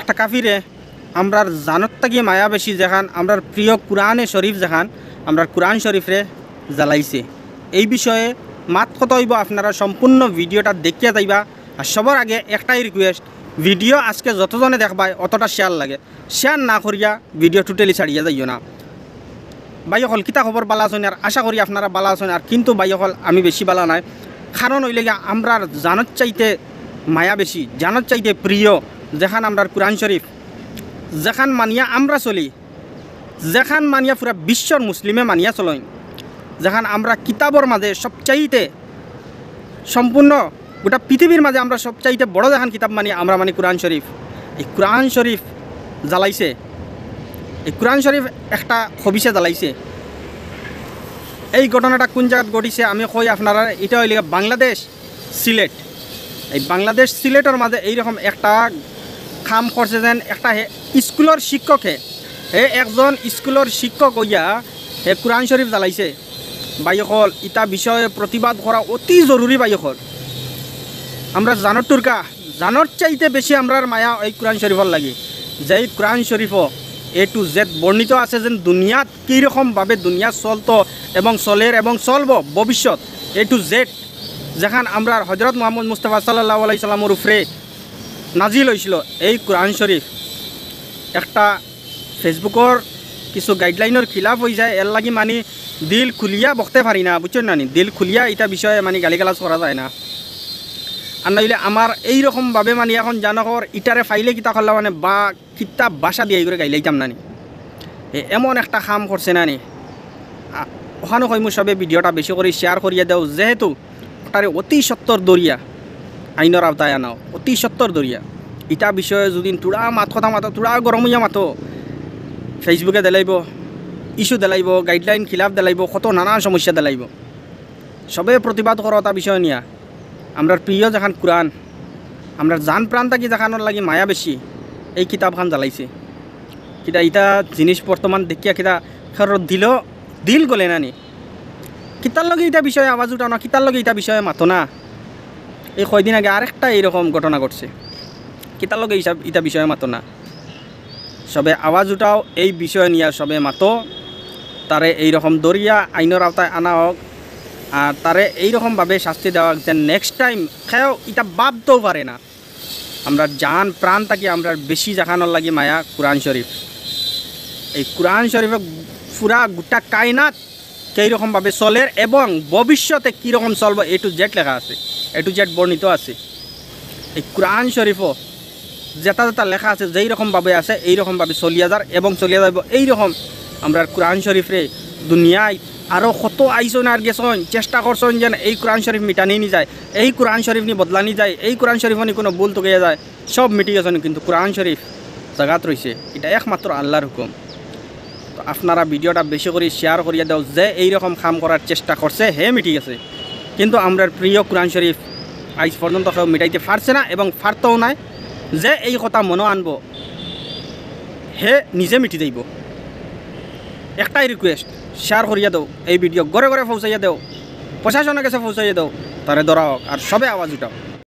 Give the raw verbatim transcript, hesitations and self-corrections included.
একটা কাফিরে আমরার জানর থাকি মায়া বেশি যেখান, আমরার প্রিয় কোরআনে শরীফ যেখান, আমরার কোরআন শরীফরে জ্বালাইছে। এই বিষয়ে মাত কথা অইবো, আপনারা সম্পূর্ণ ভিডিওটা দেখিয়া যাইবা। আর সবার আগে একটাই রিকোয়েস্ট, ভিডিও আজকে যতজনে দেখবায় অতটা শেয়ার লাগে, শেয়ার না করিয়া ভিডিও টোটালি ছাড়িয়া যাইও না। ভাই অকল, কিতা খবর? বালা আছইন? আর আশা করি আপনারা বালা আছইন। আর কিন্তু ভাই অকল, আমি বেশি বালা নাই, কারণ অইলে গিয়া আমরার জানর চাইতে মায়া বেশি, জানর চাইতে প্রিয় যেখান আমরার কোরআন শরীফ, যেখান মানিয়া আমরা চলি, যেখান মানিয়া পুরা বিশ্বর মুসলিমে মানিয়া চলইন, যেখান আমরা কিতাবর মাঝে সবচাইতে সম্পূর্ণ গোটা পৃথিবীর মাঝে আমরা সবচাইতে বড় যেখান কিতাব মানি, আমরা মানি কোরআন শরীফ। এই কোরআন শরীফ জ্বালাইছে, এই কোরআন শরীফ একটা খবিশে জ্বালাইছে। এই ঘটনাটা কোন জাগাত ঘটিছে আমি কই আপনারা, এটা অইলে বাংলাদেশ সিলেট। এই বাংলাদেশ সিলেটর মাঝে এইরকম একটা কাম করছে যেন একটা হে স্কুলর শিক্ষক, হে, হে একজন স্কুলর শিক্ষক অইয়া হে কোরআন শরীফ জ্বালাইছে। ভাই অকল, ইতা বিষয়ে প্রতিবাদ করা অতি জরুরি ভাই অকল। আমরা জানর টুরকা, জানর চাইতে বেশি আমরার মায়া এই কোরআন শরীফর লাগি, যেই কোরআন শরীফো এ টু জেড বর্ণিত আছে যেন দুনিয়াত কীরকমভাবে দুনিয়া চলতো এবং চলের এবং চলবো ভবিষ্যৎ, এ টু জেড যেখান আমরার হজরত মোহাম্মদ মুস্তাফা সাল্লাল্লাহু আলাইহি সাল্লামর উপরে নাজিল অইছিল এই কোরআন শরীফ। একটা ফেসবুকর কিছু গাইডলাইনর খিলাফ অইযায়, এর লাগি মানি দিল খুলিয়া বকতে পারি না, বুঝছইন না নি? দিল খুলিয়া ইতা বিষয়ে মানি গালিগালাজ করা যায় না। আর নাইলে আমার এইরকমভাবে মানি এখন জানো খবর ইটারে ফাইলে কিতা করলা মানে বা কিতা ভাষা দিয়া ই করে গাইলাইতাম না নি? এ এমন একটা কাম করছে না নি? আ, ওখানো কইমু সবে ভিডিওটা বেশি করি শেয়ার করিয়া দেও, যেহেতু তারে অতি সত্বর ধরিয়া আইনর আওতায় আনাও, অতি সত্বর ধরিয়া। ইটা বিষয়ে যদি থুড়া মাত কথা মাতো, থুড়া গরম অইয়া মাতো, ফেসবুকে দিলাইবো, ইস্যু দিলাইবো, গাইডলাইন খিলাফ দিলাইবো, কত নানান সমস্যা দিলাইবো। সবে প্রতিবাদ করো তা বিষয় নিয়া। আমরার প্রিয় যেখান কোরআন, আমরার জান প্রাণ থাকি যেখানোর লাগি মায়া বেশি, এই কিতাবখান জ্বালাইছে। কিতা ইতা জিনিস বর্তমান দেখিয়া কিতা কারোর দিল, দিল গলে না নি? কিতার লগে ইটা বিষয়ে আওয়াজ উঠাও না, কিতার লগে ইটা বিষয়ে মাতো না? এই কয়দিন আগে আরেকটা এইরকম ঘটনা ঘটছে, কিতার লগে ইসা-, ইটা বিষয়ে মাতো না? সবে আওয়াজ উঠাও, এই বিষয় নিয়া সবে মাতো, তারে এইরকম ধরিয়া আইনর আওতায় আনা হোক, আর তারে এইরকমভাবে শাস্তি দেওয়া হোক যে নেক্সট টাইম কেউ ইটা ভাবতেও পারে না। আমরার জান প্রাণ থাকি আমরার বেশি যেখানোর লাগি মায়া কোরআন শরীফ। এই কোরআন শরীফে পুরা গোটা কায়নাত কীরকমভাবে চলের এবং ভবিষ্যতে কীরকম চলবো, এ টু জেড লেখা আছে, এ টু জেড বর্ণিত আছে। এই কোরআন শরীফও যেটা যেটা লেখা আছে, যেই রকমভাবে আছে, এই রকমভাবে চলিয়া যার এবং চলিয়া যাইবো। এইরকম আমরার কোরআন শরীফরে দুনিয়ায় আরও কত আইছইন আর গেছইন, চেষ্টা করছইন যেন এই কোরআন শরীফ মিটানি নি যায়, এই কোরআন শরীফ নি বদলানি যায়, এই কোরআন শরীফ নি কোনো ভুল তুকাইয়া যায়, সব মিটি গেছে নি, কিন্তু কোরআন শরীফ জাগাত রইছে। ইটা একমাত্র আল্লাহর হুকুম। তো আপনারা ভিডিওটা বেশি করি শেয়ার করিয়া দেও, যে এইরকম কাম করার চেষ্টা করছে হে মিটি গেছে, কিন্তু আমরার প্রিয় কোরআন শরীফ আইজ পর্যন্ত কেউ মিটাইতে পারছে না এবং পারতও নায়। যে এই কথা মনো আনবো হে নিজে মিটি যাইবো। একটাই রিকোয়েস্ট, শেয়ার করিয়া দেও এই ভিডিও, ঘরে ঘরে পৌঁছাইয়া দেও, প্রশাসনের কাছে পৌঁছাইয়া দেও, তারে ধরা হোক আর সবে আওয়াজ উঠাও।